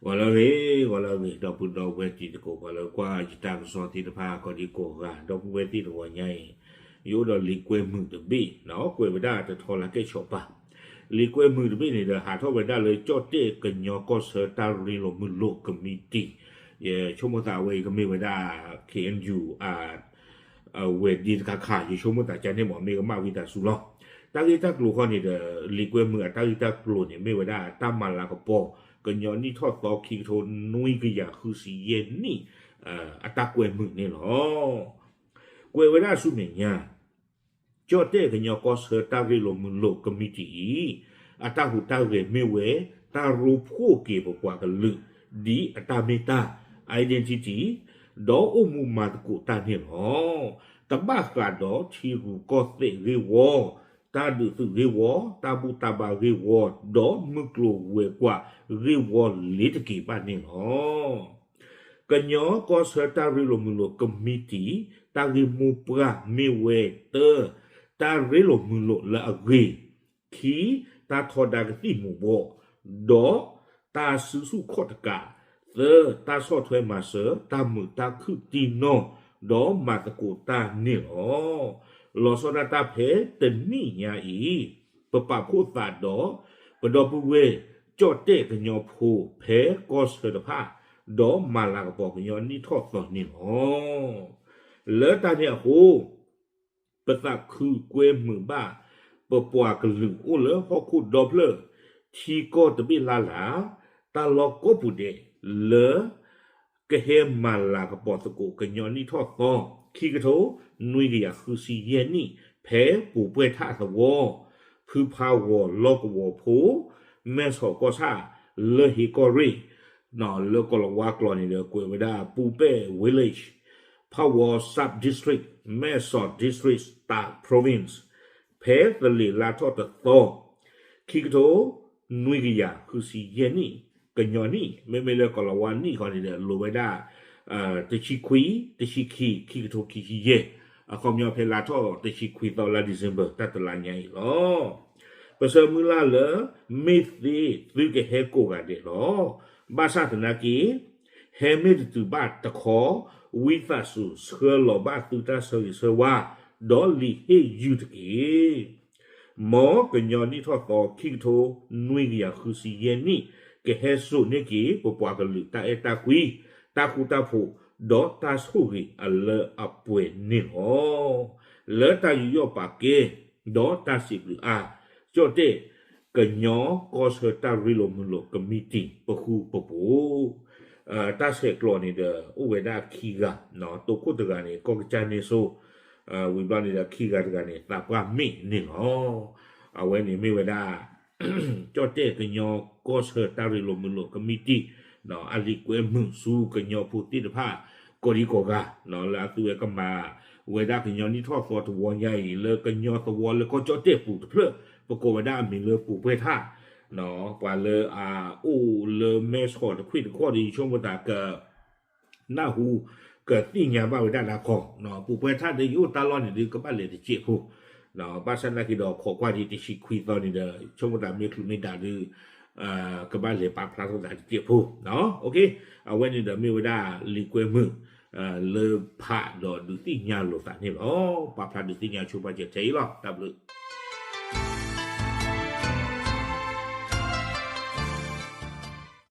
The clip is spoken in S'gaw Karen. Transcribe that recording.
ဂီၤလၢအဂ့ၤ, ဂီၤလၢအဂ့ၤ, ဒီပုၢ်ဒီဝဲၢ်တံၤသကိး ပှၤလၢကွၢ်ယတၢ်ကစီၣ်သ့ၣ်တဖၣ် ကိးဒံကိးဂၤ, ဒီပုၢ်ဝဲၢ်သ့ၣ်တဂီၤညါအံၤ, ယအိၣ်ဒီးလံာ်ကွဲမုာ်တဘ့ၣ်နီၤ, ကွဲးဝဲဒၣ်တထီလၢကဲၣ်ဆီးပၢ်, လံာ်ကွဲမုာ်တဘ့ၣ်န့ၣ်ဒီး ဟးထီၣ်ဝဲဒၣ်လၢကၠီၣ်တဲၣ်ကညီကီၢ်ဆၢတၢ်ရ့လိာ်မုာ်လိာ်ကမံးတံာ်, ယဆိကမိၣ်သးဝဲအံၤကမ့ၢ်ဝဲဒၣ် K N U အဝဲၢ်ဒ့တခါခါ ယဆိကမိၣ်သးကန့ၣ်မ့ၢ် မ့ၢ်ကမၣ်ဝံသးစူၤလီၤ. တၢ်ဂ့ၢ်တၢ်ကျိၤခီန့ၣ်ဒီး လံာ်ကွဲမုာ်အတၢ်ဂ့ၢ်တၢ်ကျိၤန့ၣ် မ့ၢ်ဝဲဒၣ်တၢ်မၤလၤကပီၤ ကညီနံၣ်ထီၣ်သီခံကထိနွံကယၤဃုဆံယဲၢ်နံၣ် အတၢ်ကွဲမုာ်န့ၣ်လီၤ. ကွဲးဝဲဒၣ်ဆူမဲာ်ညါ ကၠီၣ်တဲၣ်ကညီကီၢ်ဆၢတၢ်ရ့လိာ်မုာ်လိာ်ကမံးတံာ်အံၤ အတၢ်ဟူးတၢ်ဂဲၤမ့ၢ်ဝဲ တၢ်ရိဖှိၣ်က့ၤပပှၤကလုာ် ဒ်အတၢ်မ့ၢ်တၢ် identity ဒီးအိၣ်မူမၤသကိးတၢ်န့ၣ်လီၤ. တဘၣ်ဃးဒီးထံရူၢ်ကီၢ်သဲးဂ့ၢ်ဝီ, တၢ်ဒုးသုးဂ့ၢ်ဝီ, တၢ်ဘူၣ်တၢ်ဘါဂ့ၢ်ဝီ, ဒီးမုၢ်ကျိၤဝဲၤကွာ်ဂ့ၢ်ဝီလ့ၤတက့ၤဘၣ်န့ၣ်လီၤ. ကညီကီၢ်ဆၢတၢ်ရ့လိာ်မုာ်လိာ်ကမံးတံာ် တၢ်ဂ့ၢ်မိၢ်ပှၢ်မ့ၢ်ဝဲတၢ, တၢ်ရ့လိာ်မုာ်လိာ်လၢအဂ့ၤ, ခံ, တၢ်ထီဒါကသံၣ်မူၤဘှီး, ဒီးတၢ်စုဆူၣ်ခီၣ်တကး, သၢ, တၢ်ဆီၣ်ထွဲမၤစၢၤ တၢ်မုာ်တၢ်ခုၣ်တံၢ်နီၢ်, ဒီးမၤသကိးတၢ်န့ၣ်လီၤ. လီၤဆီဒၣ်တၢ်ဖဲတနံၣ်ညါအံၤ ပပာ်ဖှိၣ်သးဒီး ပဒီပုၢ်ဝဲၢ် ကၠီၣ်တဲၣ်ကညီဖိဖဲကီၢ်ဆၢတဖၣ်, ဒီးမၤလၤကပီၤကညီနံၣ်ထီၣ်သီန့ၣ်လီၤ. လၢတၢ်န့ၣ်အဃိ ပသးခုကွဲမုာ်ဘၣ် ပပှၤကလုာ်အိၣ်လၢဟီၣ်ခိၣ်ဒီဖျၢၣ် ထံကီၢ်တဘ့ၣ်လၢ်လၢ် တၢ်လီၢ်ကိးပူၤဒဲး လၢ ကဟဲမၤလၤကပီၤသကိးကညီနံၣ်ထီၣ်သီ ခံကထိနွံကယၤဃုဆံယဲၢ်နံၣ် ဖဲပူၤပှဲၤထၣ်သဝီ ဖုဖးဂီၤလီၢ်ကဝီၤဖိ မဲၢ်ဆီးကီၢ်ဆၣ် လၢဟ့ၣ်ကီၢ်ရ့ၣ် လၢကီၢ်လၤဝါကျိာ်န့ၣ်ဒီး ကွဲးဝဲဒၣ် ပူၤပဲၣ် Village, ဖးဝီ Sub District, မဲၢ်ဆီး District, တၢ် Province, ဖဲသလ့ၤလါထီၣ်တသီ ခံကထိနွံကယၤဃုဆံယဲၢ်နံၣ် ကညီနံၣ်, မ့မ့ၢ်လၢကီၢ်လၤဝါနံၣ်ခီန့ၣ်ဒီး လိၤဝဲဒၣ် တဆံခွံ, တဆံခံ, ခံကထိခံဆံယဲၢ်, အခီပညီဖဲလါထီၣ်တဆံခွံသီလါ December တၢ်တလါညါအံၤလီၤ. ပဆၢမုၢ်လၢ်လၢ မ့ၢ်သ့သုကဟဲကိးဂၤဒဲးလီၤ. ဘၣ်ဆၣ်သနာ်က့ ဟဲမ့ၢ်တတုၤဘၣ်တခီ ဝံသးစူၤဆှၢလီၤဘၣ်သုတၢ်ဆၢဂ့ၤဆၢဝါ ဒီးလံာ်ဟ့ၣ်ယုၢ်တက့ၢ်. မ်ကညီနံၣ်ထီၣ်သီ ခံကထိနွံကယၤဃုဆံယဲၢ်နံၣ် ကဟဲစိာ်န့ၢ်က့ၤ ပပှၤကလုာ်တၢ်အဲၣ်တၢ်ကွံ, တၢ်ဃူတၢ်ဖိး, ဒီးတၢ်ဆိၣ်ဂ့ၤအလၢအပှဲၤန့ၣ်လီၤ. လၢတၢ်ယူးယီၣ်ပာ်ကဲ ဒီးတၢ်စံးဘျုးအါ ကၠီၣ်တဲၣ် ကညီကီၢ်ဆၢတၢ်ရ့လိာ်မုာ်လိာ်ကမံးတံာ်ပဃူပဖိး, တၢ်ဆဲးကျိးန့ၣ်ဒီး အိၣ်ဝဲဒၣ်ခံဂၤ, တိခိၣ်တဂၤန့ၣ် ကီၢ်ကစၢ်န့ၣ်စိ, ဝံၤဘျီန့ၣ်ဒီးခံဂၤတဂၤန့ၣ် သးပှၢ်မ့ၣ်န့ၣ်လီၤ. အဝဲန့ၣ်မ့ၢ်ဝဲဒၣ် ကၠီၣ်တဲၣ်ကညီကီၢ်ဆၢတၢ်ရ့လိာ်မုာ်လိာ်ကမံးတံာ် အလံာ်ကွဲမုာ်ဆူကညီဖိသ့ၣ်တဖၣ် ကိးဒံကိးဂၤ လၢအသုဝဲကမၤဝဲဒၣ်ကညီနံၣ်ထီၣ်သီတဝီညါအံၤ လၢကညီသဝီလၢကီၢ်ကၠီၣ်တဲၣ်ပူၤတဖျၢၣ် ပကိးဝဲဒၣ်အမံၤလၢပူၤပှဲၤထၣ်, ပှၤလၢအအိၣ်လၢမဲၢ်ဆီးတခွ့ၣ်တခီၣ်ဒီး ယဆိကမိၣ်သးက နၢ်ဟူ ကသ့ၣ်ညါဘၣ်ဝဲဒၣ်လၢခီ, ပူၤပှဲၤထၣ်ဒီးယအိၣ်တၢ်လီၢ်န့ၣ်ဒုး ကဘၣ်လဲၤတစဲးဖိ, ဘၣ်ဆၣ်သနာ်က့ဒီး ခိးကွၢ်ဒံးတဆံခွံသီန့ၣ်ဒီး ဆိကမိၣ်သးမ့ၢ်ချုးမ့ၢ်ဒၣ်ဒုး ကဘၣ်လဲၤပာ်ဖျါထီၣ်သးတစဲးဖိ, အဝဲန့ၣ်ဒီးမ့ၢ်ဝဲဒၣ်လံာ်ကွဲမုာ် လၢဖးဒီးဒုးသ့ၣ်ညါလိာ်သးန့ၣ်လီၤ. ပာ်ဖျါဒုးသ့ၣ်ညါဆိပာ်စၢၤထဲအံၤလီၤ. တၢ်ဘျုး